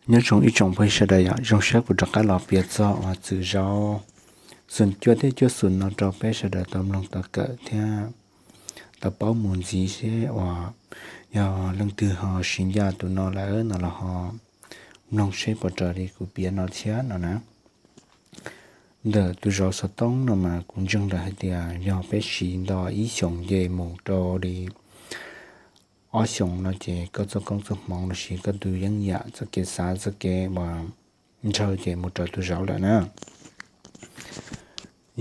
Nyob zoo ib tsoom phooj ywg sawv daws yom, zoo siab kuv rov qab los piav txog uas txwm zauv xoom cuaj thiab cuaj xoom no rau peb sawv daws tau mloog tau kawm thiab tau paub mus ntxiv seb uas yog leej twg ho siv ncaj tus no lawm no los ho mloog seb puas raws li kuv piav no thiab no na. Ntawm tus zauv xov tooj no mas kuv ntseeg lawm hais tias yog peb siv nto ib xyoos ces mus rau li ob xyoos no ces koj txoj koob txoj hmoov los sis koj tus yeeb yam txoj kev xav txoj kev uas ntshaw ces mus raws tus zauv lawm na.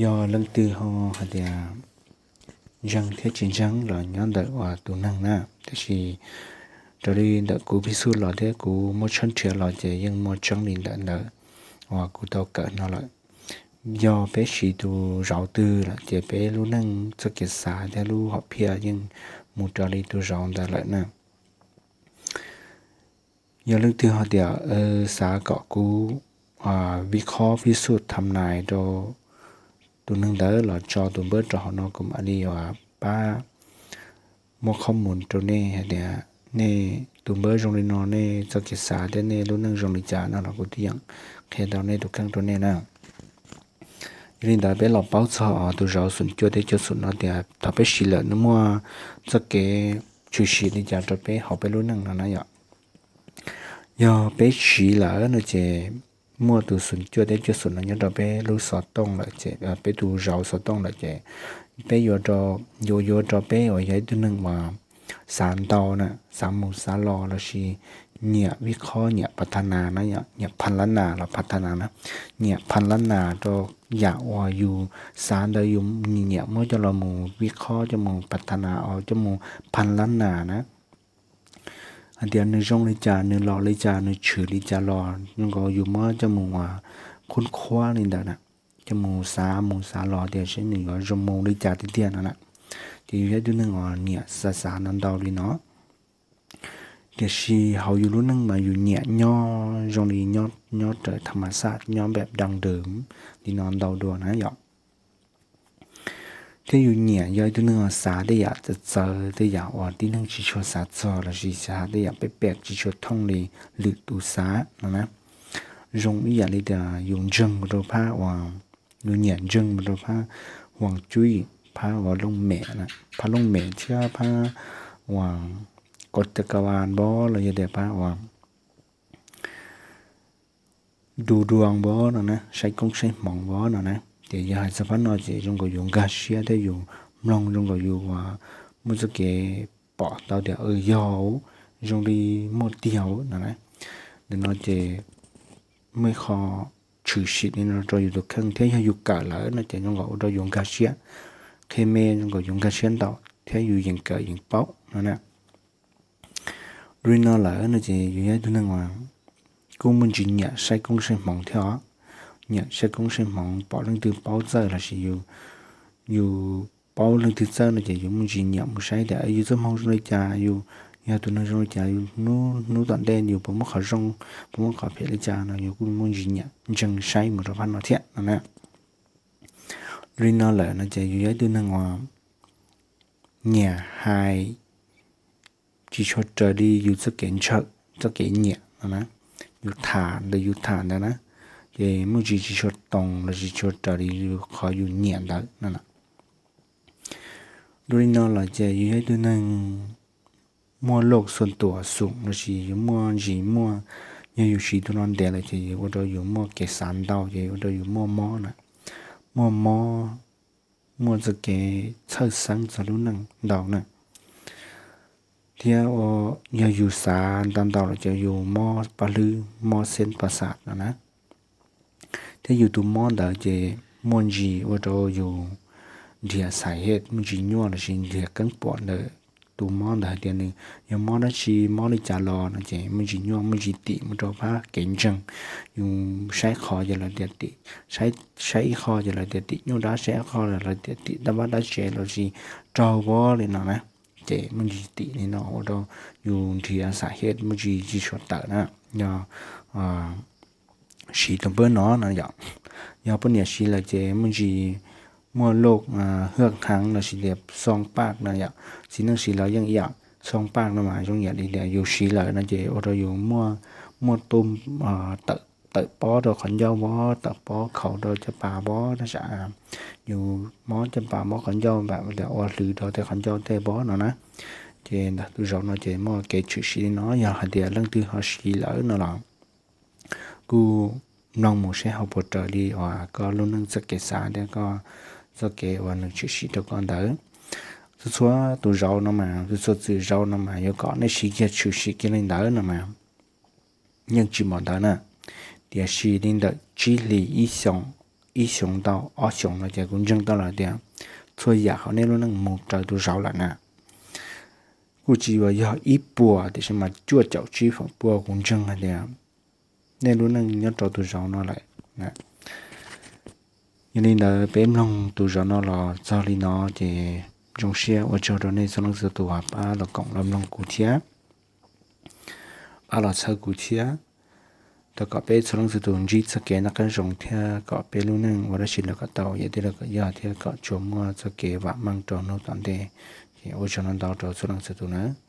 Yog leej twg ho hais tias ntseeg thiab tsis ntseeg los nyob ntawm uas tus neeg na, tab sis raws li ntawm kuv phij xub los thiab kuv muab tshawb nrhiav los ces yeej muaj tseeb li ntawm ntawd uas kuv tau kawm no lawm. Yog peb siv tus zauv twg lawm ces peb lub neej txoj kev xav thiab lub hom phiaj yeej mus raws li tus zauv ntawd lawm na. Yog leej twg ho tias xav kom kuv vij khob phij xub tham nais rau tus neeg ntawd los tso tus npawb rau hauv no kuv mam li uas pab muab khob mus rau nej hais tias nej tus npawb zoo li no, nej txoj kev xav thiab nej lub neej zoo li cas no los kuv twb yeej qhia tau nej tus kheej rau nej na. Yog li ntawd peb los paub txog tus zauv xoom cuaj thiab cuaj xoom no tias thaum peb siv lawm nws muaj txoj kev tshwm sim li cas rau peb hauv peb lub neej no na yom. Yog peb siv lawm no ces muaj tus xoom cuaj thiab cuaj xoom no nyob rau peb lub xov tooj lawm ces peb tus zauv xov tooj lawm ces peb yuav, yuav ua rau peb uas yog ib tug neeg uas xav ntau na, xav mus xav los los sis nyiam vij khob, nyiam pha tha nas na, nyiam pha lab nas los pha tha nas na, nyiam pha lab nas rau yam uas yus xav ntawd, yus nyiam muab coj los mus vij khob, coj mus pha tha nas, coj mus pha lab nas na. Hais tias nws zoo li cas, nws los li cas, nws tshwm li cas los zoo nkaus yus muab coj mus uas khub khuab li ntawd na, coj mus xav mus xav los tias seb nws yuav zoo mus li cas tiag tiag no na. Ces yus yog ib tug neeg uas nyiam xav xav ntau ntau li no. Tiam sis hauv yus lub neej mas yus nyiam nyob zoo li nyob raws tham mas xaj, nyob npem daj ntws li no ntau dua na yom. Thiab yus nyiam yog ib tug neeg uas xav tej yam txawv txawv, tej yam uas tib neeg tsis tshua xav txog los sis xav tej yam pem pem tsis tshua thooj li lwm tus xav no na. Zoo ib yam li tias yus ntseeg mus rau phab uas, yus nyiam ntseeg mus rau phab huas cuib, phab uas looj mem, phab looj mem thiab phab uas kaus tas kas vas npab los yog tias phab uas du duas npab no na, saib koob saib hmoov npab no na. Ces yog hais txog phab no ces zoo nkaus yus nkag siab thiab yus mloog zoo nkaus yus uas muaj txoj kev pom tau tias yog zoo li muaj tiag no na. Ntawm no ces muaj ib qho tshwm sim li no rau yus tus kheej thiab yog yus kawm lawm no ces zoo nkaus ua rau yus nkag siab, qhia me zoo nkaus yus nkag siab ntau thiab yus yeem kawm yeem paub no na. Li no lawm no ces yus yog ib tug neeg uas kuj muaj ntsis nyiam saib koob saib hmoov thiab os. Nyiam saib koob saib hmoov, pom leej twg paub txawj los sis yus paub leej twg txawj no ces yus muaj ntsis nyiam mus saib tias yus txoj hmoo zoo li cas, yus yog tus neeg zoo li cas, yus hnub hnub tom ntej yus puas muaj qhov zoo, puas muaj qhov phem li cas no yus kuj muaj ntsis nyiam ntseeg saib mus rau phab no thiab no na. Li no lawm no ces yus yog ib tug neeg uas nyiam hais tsis tshua raws li yus txoj kev ntshaw, txoj kev nyiam no na. Yus tham ntawd yus tham ntawd na, ces muaj ntsis tsis tshua toos los tsis tshua raws li qhov yus nyiam ntawd no na. Dua li no los ces yus yog ib tug neeg muaj loj xuas tuam xum los sis yus muaj ntsis muaj, yog yus siv tus no ntev lawm ces yus ua rau yus muaj kev xav ntau ces ua rau yus muaj mob na, muaj mob, muaj txoj kev txhawj xeeb txog lub neej ntau na. Thiab yog yus xav ntau ntau lawm ces yus mob paj hlwb, mob xeeb pas xas no na. Thiab yus tus mob ntawd ces muaj ntsis ua rau yus nrhiav xais hej, muaj ntsis nyuaj los sis nrhiav keeb puam ntawm tus mob ntawd hais tias nws yog mob dab tsi, mob li cas los no ces muaj ntsis nyuaj, muaj ntsis tim mus rau phab kev ntseeg. Yus saib qhov ces lawv tias tim, saib ib qho ces lawv tias tim nyuj dab, saib ib qho lawv tias tim dab vaj dab tsev los sis raug vab li no na. Ces muaj ntsis tim li no ua rau yus nrhiav xais hej muaj ntsis tsis tshua tawm na. Yog siv tus npawb no no yom, yog poj niam siv lawm ces muaj ntsis muaj loj hwj heev los sis tias xoo paj no yom. Txiv neej siv los yeej ib yam, xoo paj no mas zoo yam li tias yus siv lawm no ces ua rau yus muaj muaj tawm pob rau qhov ncauj pob, tawm pob khaus rau caj pas pob, tab sis yus mob caj pas mob qhov ncauj mam li ua hlwv rau tej qhov ncauj tej pob no na. Ces ntawm tus zauv no ces muaj kev tshwm sim li no, yog hais tias leej twg ho siv lawm no los kuj mloog mus seb ho puas raws li uas koj lub neej txoj kev xav thiab koj txoj kev uas nws tshwm sim rau koj ntawd. Txhua txhua tus zauv no mas, txhua txhua txwm zauv no mas yuav kom nej siv kiag tshwm sim kiag li ntawd no mas yeej tsis npaum ntawd na. Tiam sis li ntawm tsib hlis, ib xyoos, ib xyoos tau ob xyoos no ces kuv ntseeg tau lawm tias txhua yam hauv nej lub neej mus raws tus zauv lawm na. Kuj tsis uas yog ib puas tiam sis mas cuaj caum tsib feem pua kuv ntseeg hais tias nej lub neej nyob rau tus zauv no lawm. Yog li ntawd peb mloog tus zauv no los txog li no ces zoo siab ua tsaug rau nej txhua leej txhua tus uas pab los koom los mloog kuv thiab, pab los txhawb kuv thiab. Thov kom peb txhua leej txhua tus ntsib txoj kev noj qab zoo thiab kom peb lub neej ua dab tsi los kom tau yam tij laug kom yog thiab kom tsuas muaj txoj kev vam meej rau hnub tom ntej. Ces ua tsaug ntau ntau rau txhua leej txhua tus nawb.